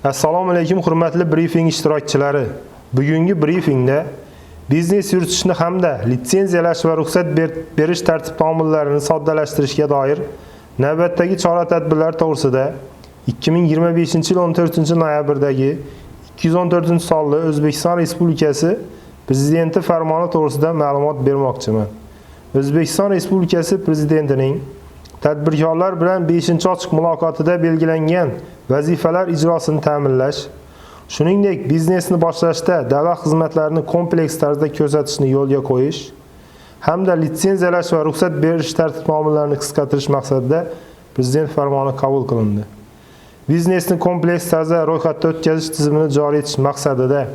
Assalomu alaykum, hurmatli brifing ishtirokchilari. Bugungi brifingda biznes yuritishni hamda litsenziyalash va ruxsat berish tartib taomillarini soddalashtirishga doir navbatdagi chora-tadbirlar to'g'risida 2025-yil 14-noyabrdagi 214-sonli O'zbekiston Respublikasi Prezidenti farmoni to'g'risida ma'lumot bermoqchiman. O'zbekiston Respublikasi Prezidentining tadbirkorlar bilan 5-ochiq muloqotida belgilangan vazifalar ijrosini ta'minlash, shuningdek, biznesni boshlashda davlat xizmatlarini kompleks tarzda ko'rsatishni yo'lga qo'yish hamda litsenziyalash va ruxsat berish tartib-taomillarini qisqartirish maqsadida Prezident farmoni qabul qilindi. Biznesni kompleks tarzda ro'yxatdan o'tkazish tizimini joriy etish maqsadida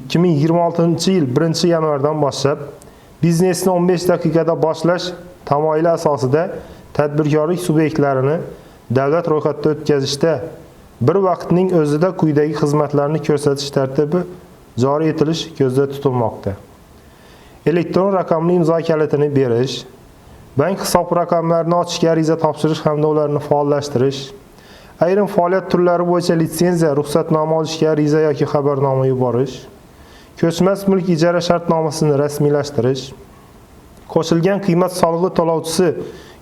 2026-yil 1-yanvardan boshlab biznesni 15 daqiqada boshlash tamoyili asosida tadbirkorlik subyektlarini davlat ro'yxatidan o'tkazishda bir vaqtning o'zida quyidagi xizmatlarni ko'rsatish tartibi joriy etilishi ko'zda tutilmoqda. Elektron raqamli imzo kalitini berish, bank hisob raqamlarini ochishga ariza topshirish hamda ularni faollashtirish, ayrim faoliyat turlari bo'yicha litsenziya, ruxsatnoma olishga ariza yoki xabarnoma yuborish, ko'chmas mulk ijara shartnomasini rasmiylashtirish, qo'shilgan qiymat solig'i to'lovchisi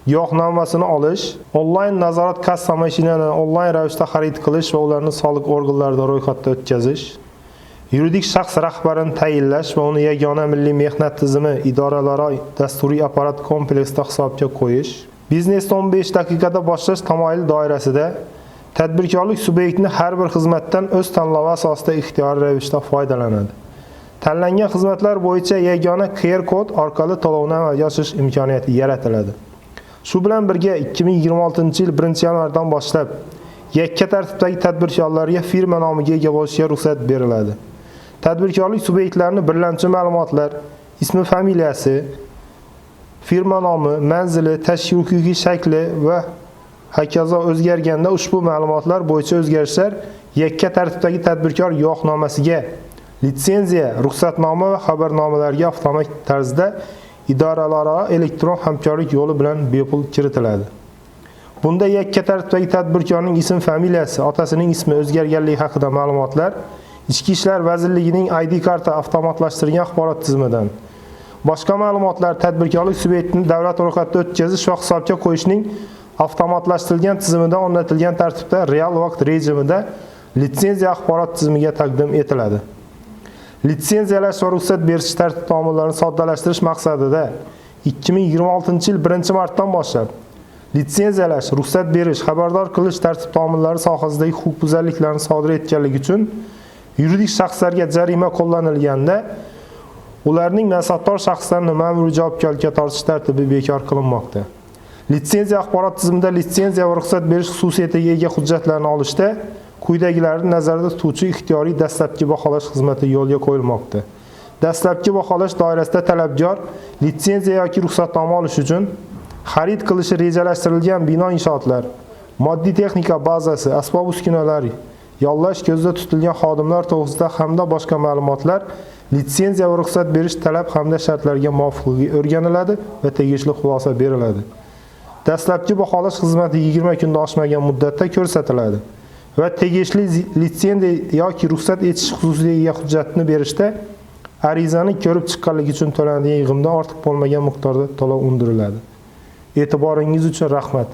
guvohnomasini olish, onlayn nazorat kassa mashinani onlayn ravishda xarid qilish va ularni soliq organlarida ro'yxatdan o'tkazish, yuridik shaxs rahbarini tayinlash va uni yagona milliy mehnat tizimi idoralararo dasturiy apparat kompleksida hisobga qo'yish, biznesni 15 daqiqada boshlash tamoyili doirasida tadbirkorlik subyektini har bir xizmatdan o'z tanlovi asosida ixtiyoriy ravishda foydalanadi. Tanlangan xizmatlar bo'yicha yagona QR kod orqali to'lovni amalga oshirish imkoniyati yaratiladi. Shu bilan birga 2026-yil 1-yanvardan boshlab yakka tartibdagi tadbirkorlarga firma nomiga ega bo'lishga ruxsat beriladi. Tadbirkorlik subyektlarini birlamchi ma'lumotlar, ismi, familiyasi, firma nomi, manzili, tashkil huquqiy shakli va hokazo o'zgarganda ushbu ma'lumotlar bo'yicha o'zgarishlar yakka tartibdagi tadbirkor guvohnomasiga, litsenziya, ruxsatnoma va xabarnomalarga avtomatik tarzda idoralararo elektron hamkorlik yo'li bilan bepul kiritiladi. Bunda yakka tartibdagi tadbirkorning ism familiyasi, otasining ismi o'zgarganligi haqida ma'lumotlar Ichki ishlar vazirligining ID karta avtomatlashtirilgan axborot tizimidan, boshqa ma'lumotlar tadbirkorlik subyektini davlat ro'yxatidan o'tkazish va hisobga qo'yishning avtomatlashtirilgan tizimida o'rnatilgan tartibda real vaqt rejimida litsenziya axborot tizimiga taqdim etiladi. Litsenziyalash va ruxsat berish tartib taomillarini soddalashtirish maqsadida 2026-yil 1-martdan boshlab litsenziyalash, ruxsat berish, xabardor qilish tartib taomillari sohasidagi huquqbuzarliklarni sodir etganligi uchun yuridik shaxslarga jarima qo'llanilganda ularning mansabdor shaxslarini ma'muriy javobgarlikka tortish tartibi bekor qilinmoqda. Litsenziya axborot tizimida litsenziya va ruxsat berish xususiyatiga ega hujjatlarni olishda quyidagilarni nazarda tutuvchi ixtiyoriy dastlabki baholash xizmati yo'lga qo'yilmoqda. Dastlabki baholash doirasida talabgor litsenziya yoki ruxsatnoma olish uchun xarid qilishi rejalashtirilgan bino inshootlar, moddiy texnika bazasi, asbob uskunalar, yollash ko'zda tutilgan xodimlar to'g'risida hamda boshqa ma'lumotlar litsenziya va ruxsat berish talab hamda shartlariga muvofiqligi o'rganiladi va tegishli xulosa beriladi. Dastlabki baholash xizmati 20 kundan oshmagan muddatda ko'rsatiladi va tegishli litsenziya yoki ruxsat etish xususiyatiga ega hujjatni berishda arizani ko'rib chiqqanligi uchun to'lanadigan yig'imdan ortiq bo'lmagan miqdorda to'lov undiriladi. E'tiboringiz uchun rahmat.